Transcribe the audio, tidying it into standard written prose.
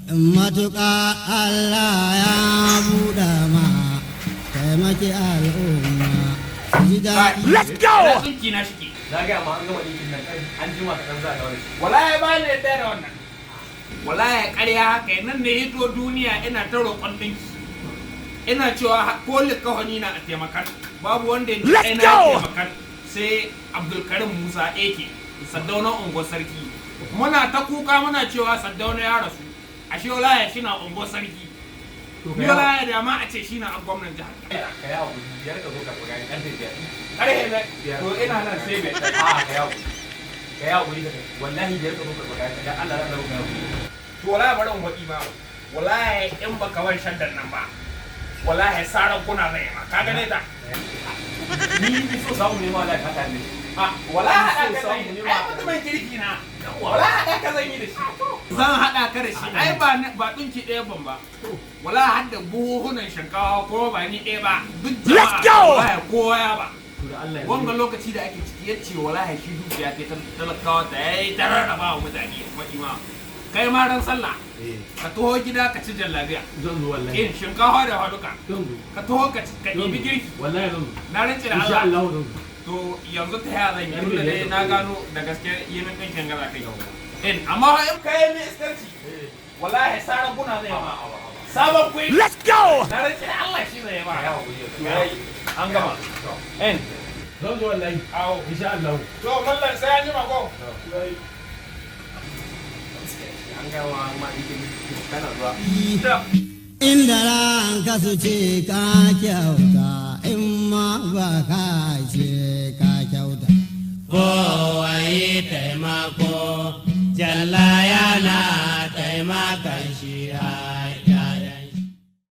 Matuƙa Allah ya buɗa ma, taimaki al'umma su ji daɗi. Let's go! Ɗinki na shike. Na gaya ma an gama ɗinkin nan, kai an jima kaɗan za a dawo da shi. Wallahi ba ne da wannan. Wallahi ƙarya haka nan ne hito duniya ina ta roƙon ɗinki. Ina cewa ko likahoni na a taimakan. Babu wanda ya ji Let's ina go! taimakan sai Abdulkarim Musa AK, Saddauna Ungo Sarki. Muna ta kuka muna cewa Saddauna ya rasu. Ashe wallahi shi na Ungo Sarki. To Ni wallahi da ma a ce shi na a gwamnan jihar. Ka yi haƙuri, 5 ka zo ka karɓi kayan, ƙarfe 5. Ƙarfe 5. To ina nan sai bai. A ka yi haƙuri. Ka yi haƙuri ka tafi. Wallahi 5 ka zo karɓi kayan, dan Allah zan ɗauka haƙuri. To wallahi bari in waɗi ba. Wallahi in baka bar shaddan nan ba, wallahi saran kuna zai ma. Ka gane ta? Ni so samu ne ma wallahi ka tare da shi. A wallahi haɗa ka So zan samu yi. ne Ai ma. mutumin kirki na. Wallahi haɗa ka zan yi da shi. Zan haɗa ka da shi. Ai ba ɗinki ɗaya ban ba. Wallahi har da buhuhunan shinkawa ko ba ni ɗaya ba. Duk jama'a. Let's go! Wallahi kowa ya ba. To da Allah ya Wanga lokaci da ake ciki yace wallahi shi dukiya ta talakawa ta yayi ta rarraba wa mutane faɗi ma. Kai ma ran sallah Eh, ka taho gida ka ci jallabiya. zan zo wallahi. In shinkafa da haduka. Zan zo. Ka taho ka ci- ka ɗibi girki. Wallahi zan zo. Na rance da Insha Allah. Allah zan zo. To yanzu ta yaya zan yi tunda 5:00 dai na ka gano da gaske yi min ɗinkin gaza kai. In amma in kai min iskarci wallahi saran guna zai ma. Sabon kuyi. Let's go! Na rance da Allah shi zai ma. Ka yi haƙuri. To yayi an gama. In Zan zo wallahi. awo. Insha Allah. To mallan sai an jima ko. An gaya ma ma ɗinkin kana zuwa. Inda ranka su ce ka kyauta, in ma ba ka ce ka kyauta. Kowa yi taimako, jalla yana taimakan shi haƙiƙa.